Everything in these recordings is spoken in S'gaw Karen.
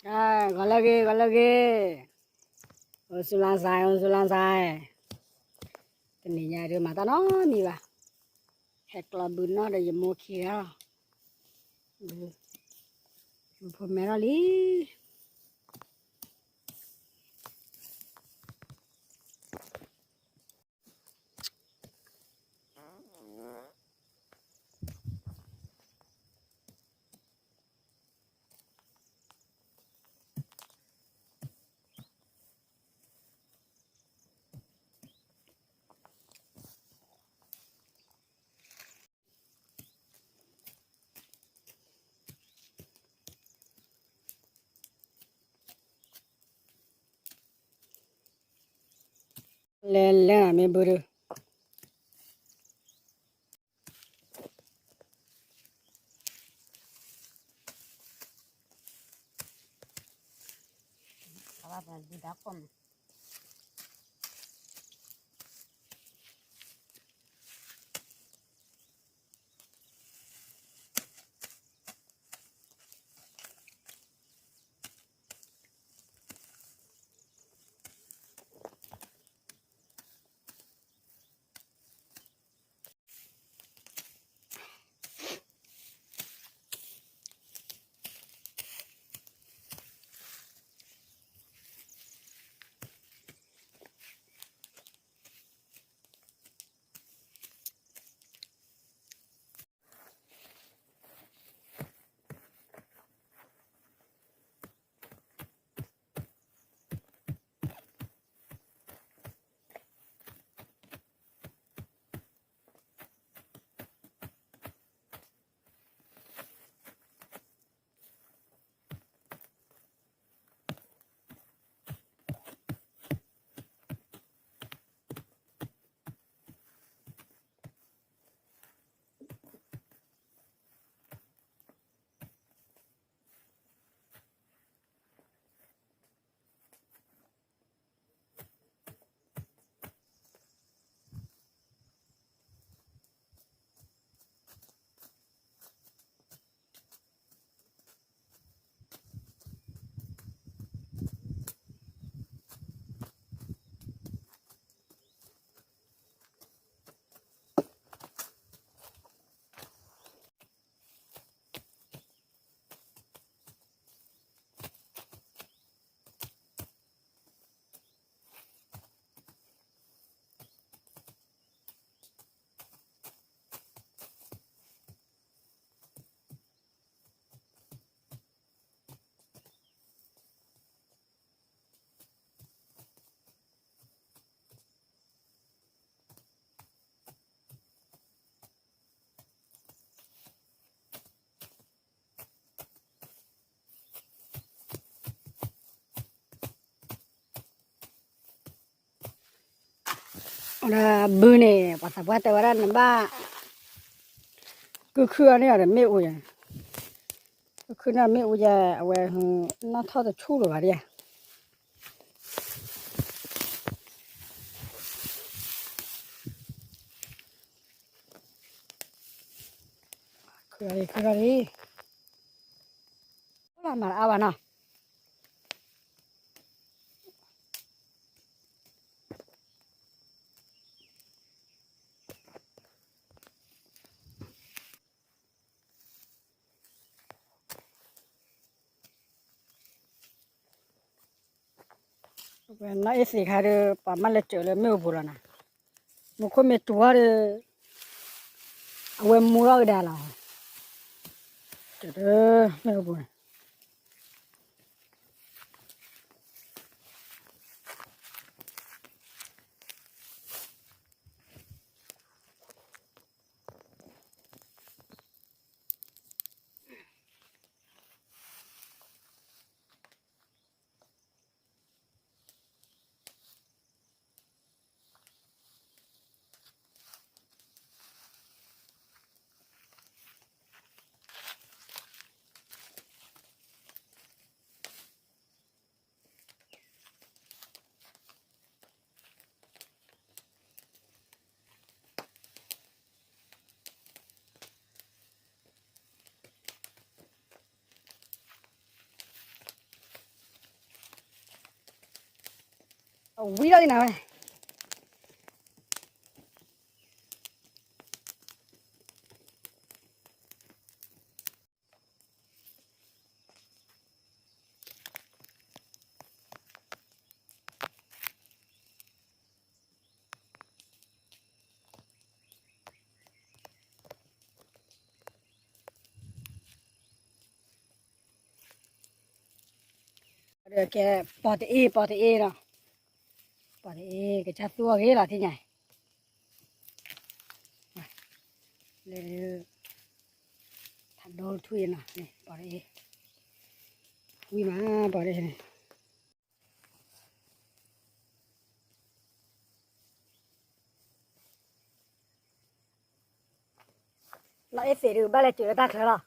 ဂီၤလၢအဂ့ၤ ဂီၤလၢအဂ့ၤ, အိၣ်ဆူၣ်လၢ်စၢ် အိၣ်ဆူၣ်လၢ်စၢ်, တနံၤညါဒုးမၤတၢ်နီတမံၤဘၣ်, ဟဲကျီဘုနီၣ်ဒီးယမိၢ်ခံဂၤလီၤ, ဘုဖိမဲထီၣ်လံ. လဲၤလဲၤနၤမ့ၢ်ဘုဒုး အဝဲဒၣ်ဘုန့ၣ် ပှၤသးပှၢ်တဲဝဲဒၣ်နဘၣ် ကုၢ်ခုၣ်အီၤန့ၣ်ဒီးမ့ၣ်အူယၤ, ကုၢ်ခုၣ်န့ၣ်မ့ၣ်အူယၤ အဝဲ နီၣ်ထီၣ်တဆူၣ်လၢၤဘၣ်ဒ်ဧါ. ခုၣ်လီၤလံ ခုၣ်လီၤလံ, အိၣ်လၢမၤတအါဘၣ်နီၤ. နီၢ်အ့ၣ်သံးခါဒီး ပှၤမၢလဲၤစၢၤလၢမ့ၣ်အူပူၤလီၤနၤ, မူခိၣ်မ့ၢ်တူၤအီၤဒီး အဝဲမူထီၣ်ကဒါလီၤ, စၢၤလၢမ့ၣ်အူပူၤန့ၣ်. အ ဝံၤဒီးလံနၤဝဲ ကဲ ပီၢ်တအ့ ပီၢ်တအ့ဒီး ပီၢ်တအ့ ကစၢ်သူအီၤဂ့ၤလီၤထံၣ်ညါ လၢ ဖးဒိၣ်ထွံၣ်နီၤ ပီၢ်တအ့ ဝံၤမး ပီၢ်တအ့န့ၣ် လီၤအ့ၣ်သ့ၣ်ဒုး ဘၣ်လဲၤစၢၤလၢတၢ်ချၢလီၤ.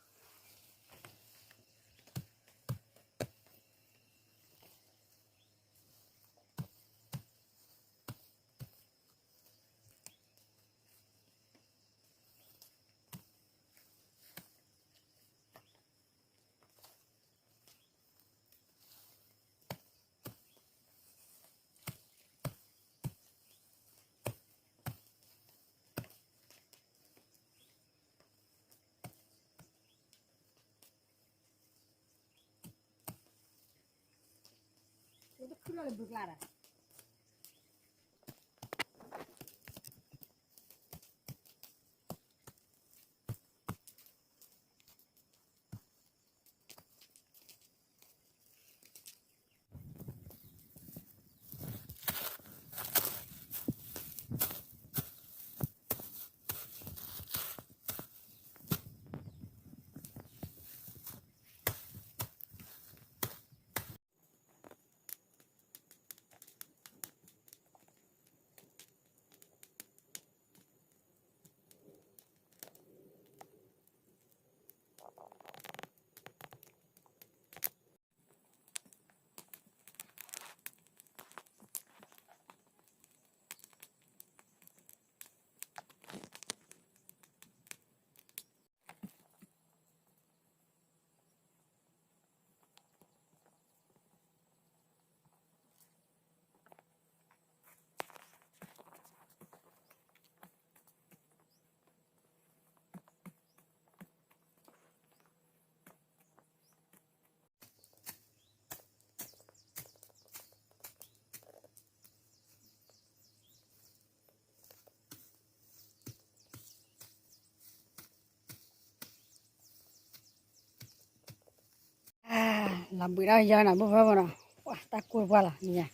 လီၤဘှံးဒီးယၤနၤ ဘိၣ်ဖၢမနီၤ, ပှၤတၢ်ကိၢ်ပှၢ်လီၤ နံၤညါ,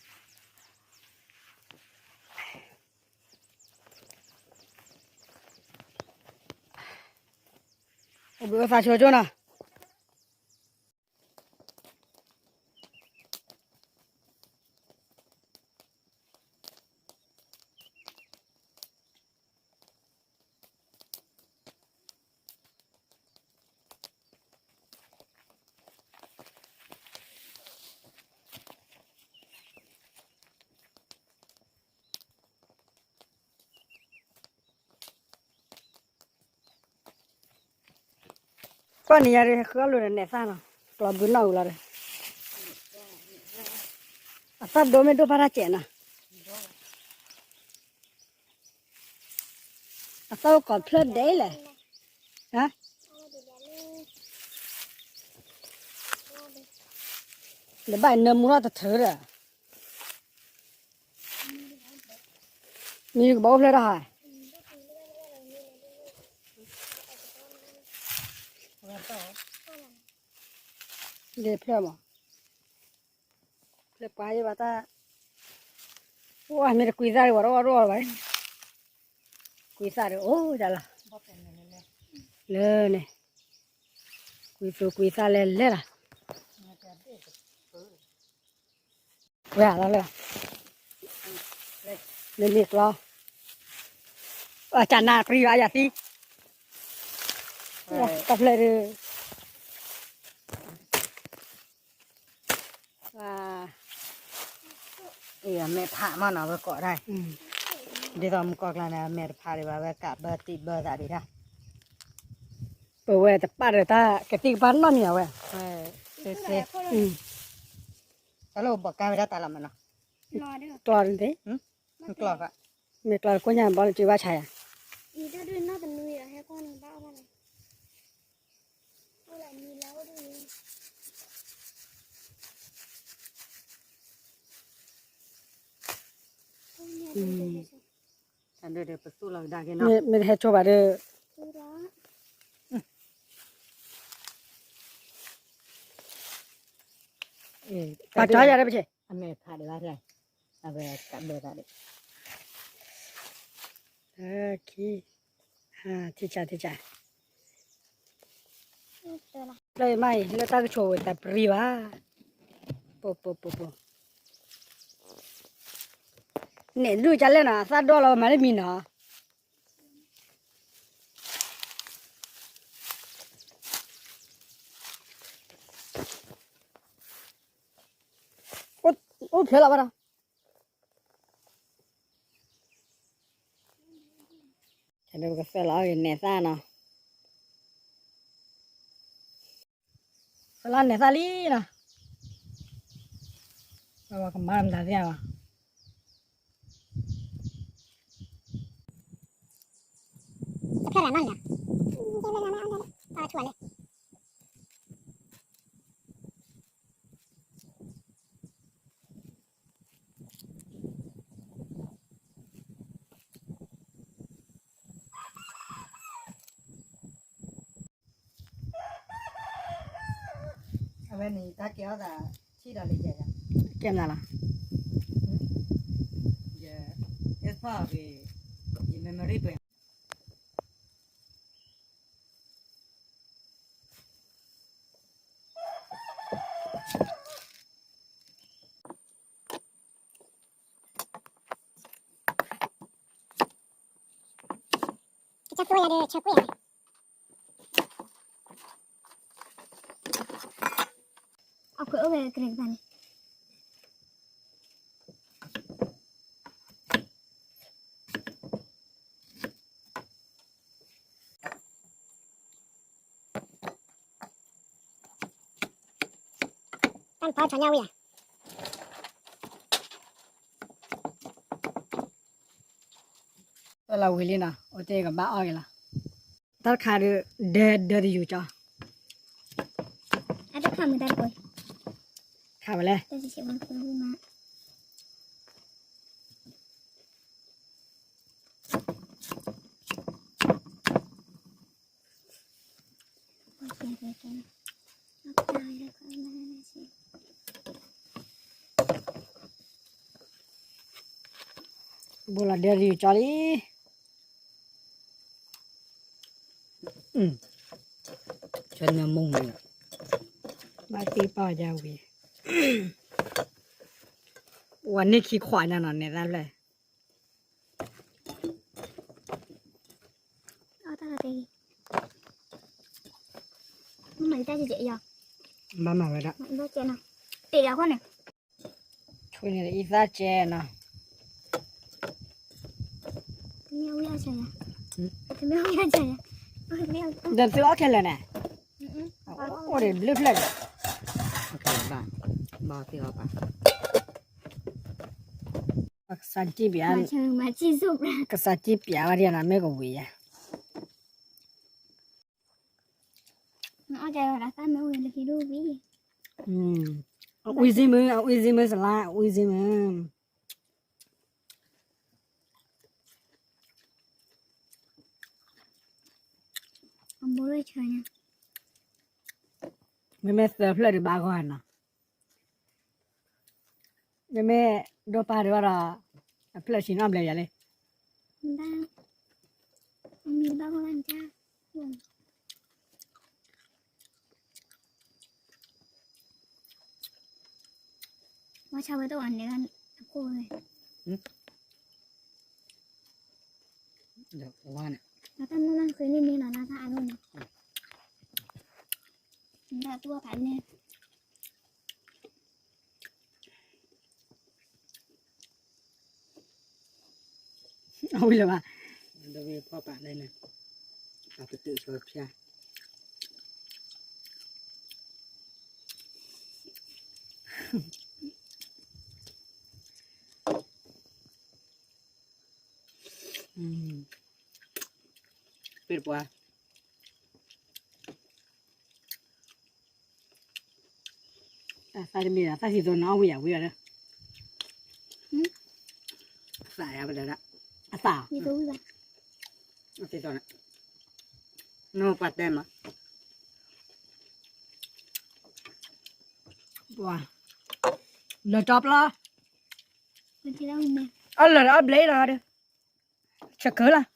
အိၣ်ဘှံးအိၣ်သါဆိကၠိနီၤ.ကွၢ်နံၤညါဒ် ဃုအီၣ်လိာ်ဒီးနဲၣ်သၣ်နီၤ, ကျီဘုနီၣ်အူလီၤဒီး, အသၣ်ဒိမ့ၢ်ဒိၣ်ဖးထီၣ်စဲးနီၤ, အသၣ်အိၣ်ကိးဖျၢၣ်ဒဲးလဲၣ်, ဟါ, ဒီးဘၣ်နၢမူထီၣ်တထၢဒီး မ့ၢ်ကဘၣ်အိၣ်ဖျဲၣ်တၢ်ဟါ, ဒ်ဖျဲၣ်မး, ဖျဲၣ်ပှၤယဘၣ်တၢ်, အိၣ်မ့ၢ်တကွံသၣ်ဒံး ပှၤတအီၣ်တအီၣ်ဘၣ်, ကွံသၣ်ဒံးအိၣ်ဒၣ်လီၤ, လၢန့ၣ်, ကွံသူကွံသၣ်လဲၣ်လဲၣ်လီၤ. ဝဲလီၤလၢ, မ့မ့ၢ်ကျီ, အကနၣ်ပြံယွၤအယၤသံ, တၢ်ဖျဲၣ်ဒုး, အံၤအမဲာ်ဖးမးနီၤ ဝဲကိးဒၣ်, ဒ်သိးမုၢ်ကီၢ်ကျါန့ၣ် အမဲာ်တဖးဒံးဘၣ် ဝဲကးဘၢတံၢ်ဘၢသးဒံးဒၣ်, ပဝဲတပာ်ဒီးတၢ်ကသံၣ်ကပၤနီတမံၤအဝဲ, တၢ်လၢဘီးကါဝဲဒၣ်တၢ်လီၤမးနီၤ, ကျီၢ်န့ၣ်သ့, မ့ၢ်ကျီၢ်ကိညါဘီလၢက့ဘၣ်ဆါယၤ, မ့ၢ်ဟဲဆိဘၣ်ဒီး, ပာ်တၢ်ယၤဒီးပဆဲး, အဝဲကဘၢသးဒီး, ထံၣ်ဆါထံၣ်ဆါ, လၢမ့ၢ်အံၤ လၢတၢ်ကဆိးဝဲတၢ်ပရံဘၣ်, ပပပပ, နဲၣ်ဒုးကလဲၣ်နီၤ အသၣ်ဒိၣ်လီၤမၤလၢမံနီၤ. အိၣ်ဖျဲလီၤဘၣ်ဒီး, ကသၢလီၤအီၤဂ့ၤ နဲၣ်သၣ်နီၤ, သၢလီၤနဲၣ်သၣ်လံနီၤ, ပကမၤမတၤသ့ၣ်ဧါ, တဖျၢၣ်လၢနီၤ, ပကထူၣ်လဲၣ်. အဝဲန့ၣ် တၢ်ကဲအီၣ်သး ထံၣ်ဒီးလံယဲ, ကဲမနုၤလီၤ, ယ export ဂ့ၤ, ယ memory ပှဲၤ ကစၢ်ကျိယၤဒီး ဆၢကွံာ်ယၤန့ၣ်, အခွဲးအိၣ်ဝဲကရၢကပၤန့ၣ်, တၢ်ဖီဆီညါဝံၤဧါ, ပလီၤဝံၤလံနီၤ, အိၣ်တ့ၢ်ကဘၣ်အီၣ်က့ၤလီၤ, တၢ်တခါဒီး ဒၢဒၢတယူၤကၠီ, အတခါမုၢ်တၢ်တကိး, ခါဝဲလဲၣ် ဘူးလီၤဒၢတယူၤကၠီလံ, ဆၢနၢမူန့ၣ်, ဘၣ်သ့ၣ်ပီၢ်ယါဝံၤ, ဝၤန့ၢ်ခံခွးညါနီၤ နဲၣ်သၣ်ဖျၢၣ် မ့ၢ်မၤတၢ်ကဲကဲအံၤ, ဘၣ်မၤဝဲဒၣ်, ဘၣ်ကဲနီၤ, တ့ၢ်ယၤဃိန့ၣ်, ဆူန့ၣ်အံသၣ်ကဲနီၤ, မ့ၢ်ဝံအီၣ်ဆၢယၤ, မ့ၢ်ဝံအီၣ်ဆၢယၤ, ဒီးသုအီၣ်ခဲလၢာ်န့ၣ်, အိၣ်ဒံးဘျုးဖျၢၣ်ဒီး, ဘၣ်သ့ၣ်အီၣ်ပၢ်, ကစၢ်စံၣ်ပျး, ကစၢ်စံၣ်ပျးဝဲဒၣ်နီၤ မ့ၢ်ကဝံၤယၤ, အီၣ်ကဲဝဲဒၣ်သၣ်မ့ၢ်ဝံၤလၢခံဒိၣ်ဝံၤ, အဝံၤစ့မုၢ် အဝံၤစ့မုၢ်စလါ အဝံၤစ့မုၢ်, အဘိရဆၢညါ, မ့မ့ၢ်သၢဖျၢၣ်ဒံးဘၣ်ဂီၢ်နီၤ, မ့မ့ၢ်ဒိၣ်ပၢ်ဒံးဘၣ်ဒီး, အဖျၢၣ်ဆံနီၣ်ဘျဲးယၤလံ, မ့ၢ်ဘၣ်ဂီၢ်ဘၣ်န့ၣ်, ဝါဆါဝဲတအိၣ်န့ၣ်, အခိၣ်ဝဲ, ဝါန့ၣ်, တၢ်မုၢ်လၢ်ဃ့န့ၢ်န့ၣ်လီၤ လၢတၢ်အါန့ၣ်, တၢ်တူၢ်ဖးန့ၣ် အဝံၤလၢၤဘၣ်, ဒီးဝံၤဖီၣ်ပာ်လဲၣ်န့ၣ်, အပတုာ်စီဖျါ, အဝံၤလၢၤဘၣ်, ပ့ၢ်တပှၤ, တၢ်သၣ်တမ့ၢ်ဒီး သၣ်သံသိးနီၤ အဝံၣ်ယၤဝံၣ်ဒီး, သၣ်ယၤဝံၣ်ဒီး, အသၣ်, သံသိး, နီၢ်ပှၤတဲမး, ပှၤ, လၢၢ်ကၠီပျီ, အလၢၢ်အဘျ့လီၤ, ဆၢကၢလီၤ,